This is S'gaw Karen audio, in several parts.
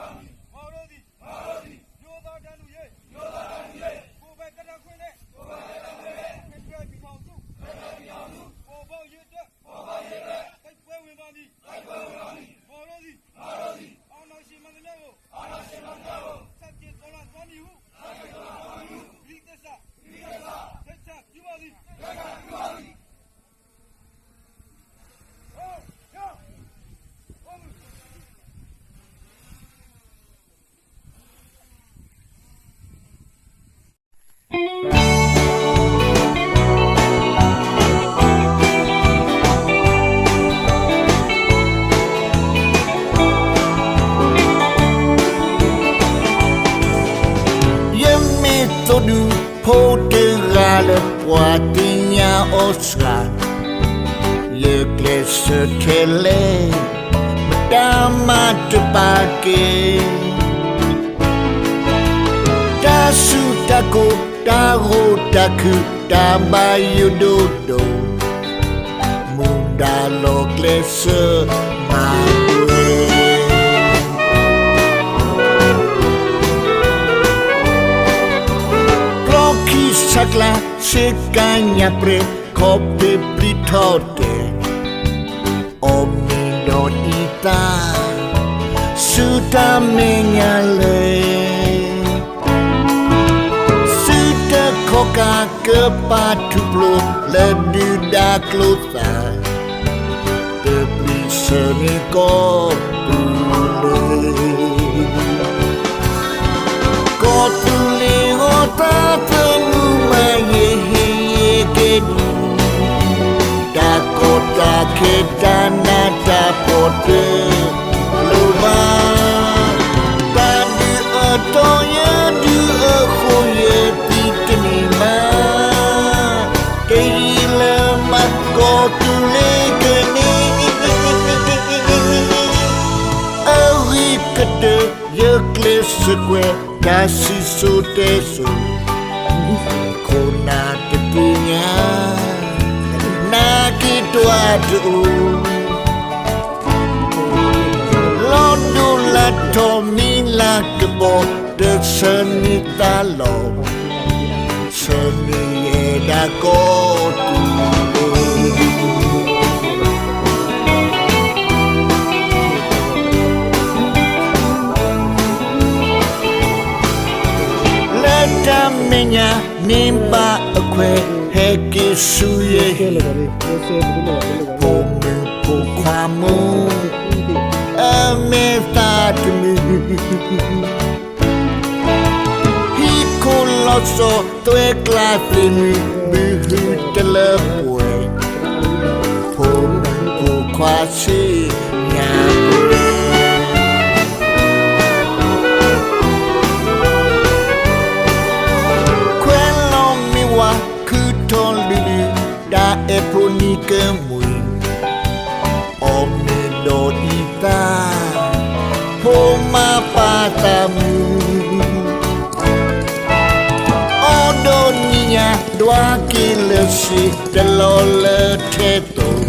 မၤဒိးသံ ယိၤသးတၢ်လုၢ်ယ့ၢ် ကိးဖဲကတၢၢ်ခွဲးန့ၣ် ဖဲဒရၢၣ်ပံၤထီၣ်ဆူ ပီၣ်ဘီၣ်ယ့ၢ်တၢၢ် တိုက်ပွဲဝင်ပါမည် မၤဒိးသံ အာဏာရှင်မှန်သမျှကို ဆန့်ကျင်တော်လှန်သွားမည်ဟု ဂ့ၢ်သစ္စာ ထက်ချပြုပါသည် ယမ့ၢ်သိၣ်ဒူဖိတဂၤလၢပှၤသ့ၣ်ညါအီၤစှၤ, ယကျဲးစၢးထဲလဲၣ် မတၤမၤတပာ်က့ၤ တၢ်ဆူးတၢ်ကိၢ် တၢ်ဂိၢ်တၢ်ခုၣ် တၢ်ဘၣ်ယိၣ်ဒိၣ်ဒိၣ်, မူဒါလီၢ်ကျဲဆၢမၤပှဲၤ, ကျီခံဆၢကျါ ဆ့ကၤညၣ်ပြဲး ခီၣ်ဖံးပျံၤထီၣ်တဲာ် အီၣ်မ့ၤဒီးအံသၣ်, စ တၢ်မဲာ်ညါလၢ စုတၢ်ခီၣ်ကးကပာ်ထူၣ်ဖျိလၢဒုၣ်ဒါကျိသၣ်, တပျံၤဆၢန့ၢ်ကီၢ်သူလ့ၤ, ကီၢ်သူလ့ၤဂီၤသးသမူမၤယဲၢ်ဟ့ၣ်ယဲၢ်ကဲဒံး, တၢ်ကီတၢ်ခဲတၢ်နးတၢ်ဖှီၣ်တလိၣ်ဘၣ်, တၢ်ဒုးအၢတီယဲဒုးအဃိယဲသံတန့ၢ်မး, တယံာ်လၢမးကီၢ်သူလ့ၤကန့ၢ် အဂ့ၤကတၢၢ် ယကျဲးစၢးကွဲး တၢ်စံၣ်စိၤတဲစိၤ, ခိၣ်နၢ်တသ့ၣ်ညါ နာ်က့ၤတွၤတအိၣ်, လီၤဒိၣ်လၢထီၣ်မံလၢကဘီ တဆၢန့ၢ်သးလီၤ, ဆၢန့ၢ်ယဲဒၣ်ကီၢ်သူလ့ၤ လၢတၢ်မဲာ်ညါန့ၣ်ဘၣ်အခွဲး ဟဲက့ၤဆူယဲၢ်ဟံၣ်, ဖိမုၣ်ဖိခွါမုၣ် အမဲာ်သးတမုာ်, ဟံၣ်ခိၣ်လီၤစိၤသွဲကျါသ့ၣ်မုၢ် ဘုဟုတလၢပှဲၤ, ဖိမုၣ်ဖိခွါဆ့ၣ်ညါ ခွဲးလီၤမ့ၢ်ဝါခုၣ်ထီၣ်လုၢ်လုၢ်, တၢ်အဲၣ်ဖိနံၤကမှံၤ, အီၣ်မ့ၤဒီးအံသၣ်, ဖိမါပၢ်သးမုာ်, အီၣ်ဒီးနံၤညါ ဒွးက့ၤလၢစ့တလီၤလၢထဲသိး,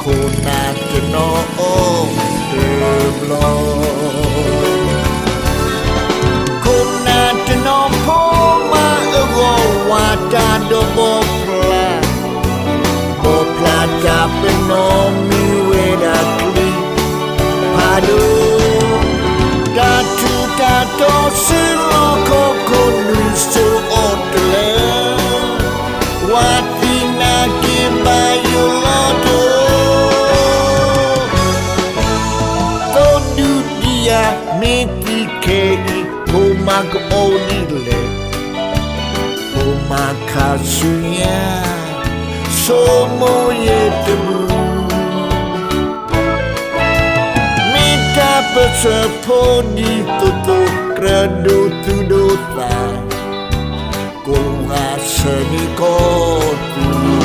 ခိၣ်နၢ်တနီၤအီၣ်တဘျီ ခိၣ်နၢ်တနီၤဖိမါအဂီၢ် ဝၤတၢ်ဒီးဘီဖျါ, ဘီဖျါတၢ်ပနီၣ်မ့ၢ်ဝဲဒၣ်ချံဖးဒိၣ်, တၢ်ထူးတၢ်တီၤစုလီၢ်ခီၣ်ခိၣ်နွံစိၤအီၤတလၢ, ဝၤသံနာ်က့ၤဘၣ်ယိၣ်လီၤတအိၣ် သိဒူဒံယၤ မ့ၢ်သံခဲအံၤ ဖိမါကအီၣ်ဒ်လဲၣ်, ဖိမါခါဆူညါ ဆိမိၣ်ယဲတမုာ်, မ့ၢ်တၢ်ပၢၢ်ဆၢဖိဒ်သိးသိး ကြၢးဒိးသူၣ်ဒိးသး ကိးဂၤဆၢန့ၢ်ကီၢ်သူ